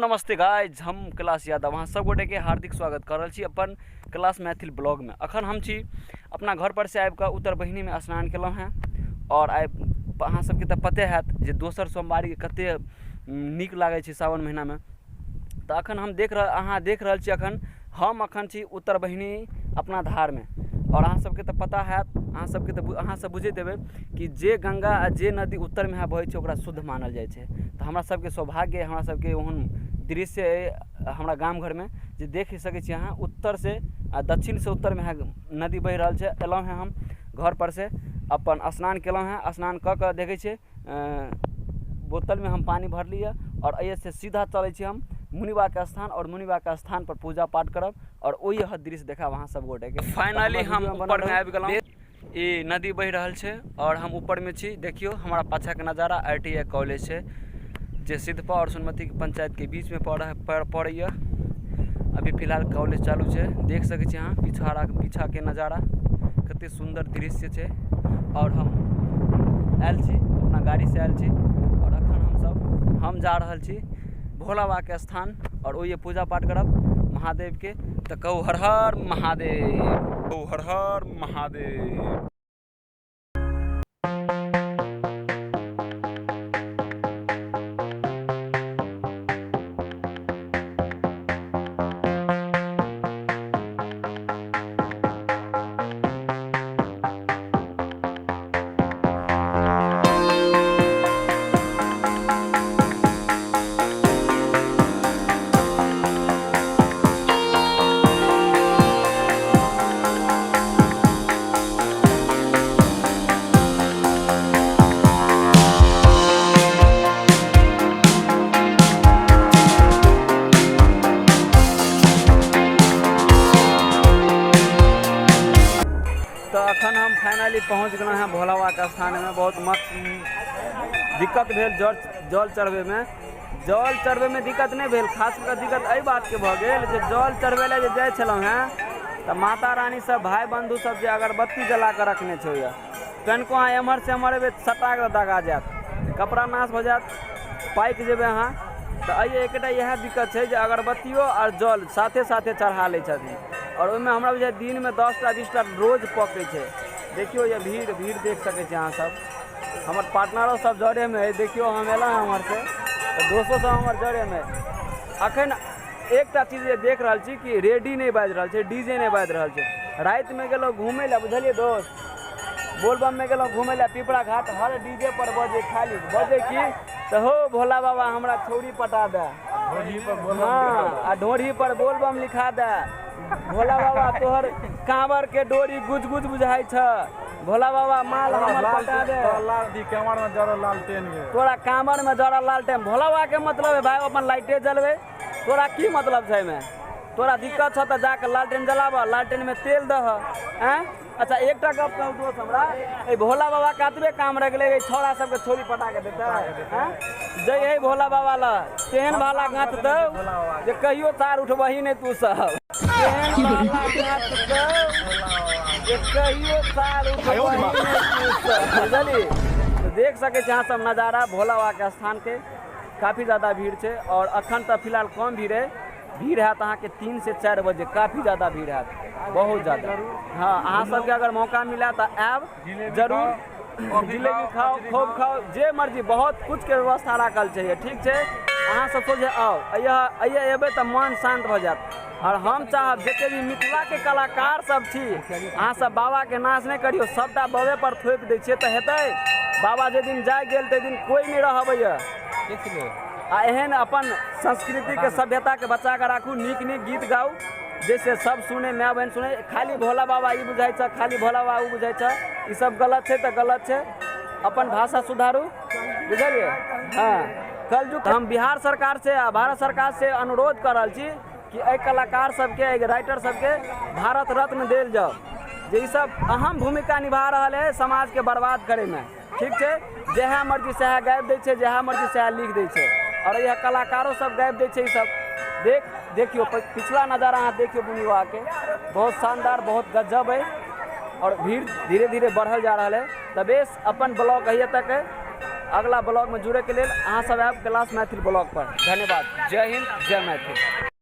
नमस्ते guys, हम कैलाश यादव अहाँ सब गोटे के हार्दिक स्वागत कर रहल छी अपन कैलाश मैथिल ब्लॉग में। अखन हम छी अपना घर पर से आबि कऽ उत्तर बहिनी में स्नान केलहुँ हेँ और आइ अहाँ सबके तऽ पते हैत जे दोसर सोमवारी कते नीक लागै छै सावन महीना में। तऽ अखन हम देख रहल अहाँ देख रहल छी अखन हम अखन छी उत्तर बहिनी अपना धार में और अहाँ सबके तऽ पता हैत, अहाँ सबके तऽ अहाँ सब बुझैत हेबै कि जे गंगा आ जे नदी उत्तर में बहै छै ओकरा शुद्ध मानल जाइ छै। तऽ हमरा सबके सौभाग्य अइ, हमरा सबके ओहन दृश्य अइ हमरा गाम घरमे जे देख सकै छी अहाँ उत्तरसँ आ दक्षिणसँ उत्तरमे नदी बहि रहल छै। अयलहुँ हेँ हम घरपर से अपन स्नान केलहुँ हेँ, स्नान कऽ कऽ देखै छियै बोतलमे हम पानि भरली यऽ आओर एहिसँ सीधा चलै छी हम मुनिबाके स्थान और मुनिबाके स्थानपर पूजा पाठ करब आओर ओहि दृश्य देखायब अहाँ सब गोटेके। फाइनली हम ऊपरमे आबि गेलहुँ, ई नदी बहि रहल छै और हम ऊपर में छी। देखियो हमारा पाछा के नजारा I T I college छै जे सिद्धपा और सोनमती के पंचायत के बीच में पड़ैया। अभी फिलहाल कॉलेज चालू छै, देख सके छी अहाँ पीछा के नजारा कते सुंदर दृश्य छै। और हम आयल छी अपना गाड़ी से आयल छी और अखन हम जा रहल छी भोला बाबा के स्थान और ओहिए पूजा पाठ करब महादेव के। तऽ कहू हर हर महादेव, कहू हर हर महादेव। तऽ अखन हम फाइनली पहुँच गेलहुँ हेँ भोला बाबाके स्थानमे। बहुत मस्त दिक्कत भेल जल चढ़बैमे, जल चढ़बैमे दिक्कत नहि भेल, खास कऽ दिक्कत एहि बातके भऽ गेल जे जल चढ़बै लए जे जाइ छलहुँ हेँ तऽ माता रानी सब भाय बन्धु सब जे अगरबत्ती जला कऽ रखने छै यऽ, कनिको अहाँ एम्हरसँ एम्हर एबै सटाक दऽ दगा जायत, कपड़ा नाश भऽ जायत, पाकि जेबै अहाँ। तऽ एहि एकेटा इएह दिक्कत छै जे अगरबत्तियो आओर जल साथे साथे चढ़ा लै छथिन आओर ओहिमे हमरा बुझाइए दिनमे 10टा 20टा रोज पकै छै। देखियौ ये भीड़ देख सकै छी अहाँ सब, हमर पार्टनरो सब जरेमे अइ। देखियौ हम एलहुँ हेँ एम्हरसँ तऽ दोस्तो सब हमर जरेमे अइ। अखन एकटा चीज जे देख रहल छी कि रेडी नहि बाजि रहल छै, डी जे नहि बाजि रहल छै। रातिमे गेलहुँ घुमै लए, बुझलियै दोस्त, बोलबममे गेलहुँ घुमै लए पिपरा घाट, हर डी जे पर बजै, खाली बजै की तऽ हो भोला बाबा हमरा छौरी पटा दे, हँ आ ढोरी पर बोलबम लिखा दे, भोला बाबा तोहर कांवर के डोरी गुज गुज बुझाइ छ, भोला बाबा माल हमर पटा दे, तोरा कांवर में जरल लालटेन। भोला बाबा के मतलब है भाई अपन लाइटे जलबै, तोरा की मतलब छै एहिमे? तोरा दिक्कत छौ तऽ जाके लालटेन जलाबऽ, लालटेन में तेल दह। आँय अच्छा एकटा गप कहू दोस्त, हमरा एहि भोला बाबा के एतबे काम रहि गेलै, एहि छौड़ा सबके छोरी पटा के देतै। आँय जै हे भोला बाबा लए तेहन भाला गाँथतौ जे कहियो तार उठबही नहि तू सब, तेहन भाला गाँथतौ जे कहियो तार उठबही नहि तू सब, बुझली? तऽ देख सकै छी अहाँ सब नजारा भोला बाबा के स्थान के, काफी ज्यादा भीड़ छै और अखन तऽ फिलहाल कम भीड़ अइ, भीड़ हैत अहाँके 3 से 4 बजे काफी ज्यादा भीड़ हैत, बहुत ज्यादा। हँ अहाँ सबके अगर मौका मिले तऽ आयब जरूर, जिलेबी खाउ, खूब खाउ, जे मर्जी, बहुत कुछके व्यवस्था राखल छै, ठीक छै? अहाँ सब सोझे आउ, अइया एबै तऽ मन शान्त भऽ जायत। आओर हम चाहब जते भी मिथिलाके कलाकार सब छी, अहाँ सब बाबाके नाश नहि करियौ, सबटा बाबे पर थोपि दै छियै तऽ हेतै? बाबा जाहि दिन जाइ गेल ताहि दिन कोइ नहि रहबैया। आ एहन अपन संस्कृतिके सभ्यताके बचा कऽ राखू, नीक नीक गीत गाउ जाहिसँ सब सुनै, माय बहिन सुनै। खाली भोला बाबा ई बुझाइ छै, खाली भोला बाबा ओ बुझाइ छै, ई सब गलत छै तऽ गलत छै। अपन भाषा सुधारू, बुझलियै? हँ कलयुग। हम बिहार सरकार से आ भारत सरकार से अनुरोध कऽ रहल छी कि एहि कलाकार सबके, एहि राइटर सबके भारत रत्न देल जाउ, जे ई सब अहम भूमिका निभा रहल है समाजके बर्बाद करैमे, ठीक छै? जएह मर्जी सएह गाबि दै छै, जएह मर्जी सएह लिख दै छै, आओर इएह कलाकारो सब गाबि दै छै ई सब। देखियौ पिछला नजारा अहाँ देखियौ बुनी बाबाके, बहुत शानदार, बहुत गजब है और भीड़ धीरे धीरे बढ़ल जा रहल है। तऽ बेस अपन ब्लॉग अहिए तक है, अगला ब्लॉगमे जुड़ैके लेल अहाँ सब आयब कैलाश मैथिल ब्लॉग पर। धन्यवाद, जय हिंद, जय मैथिल।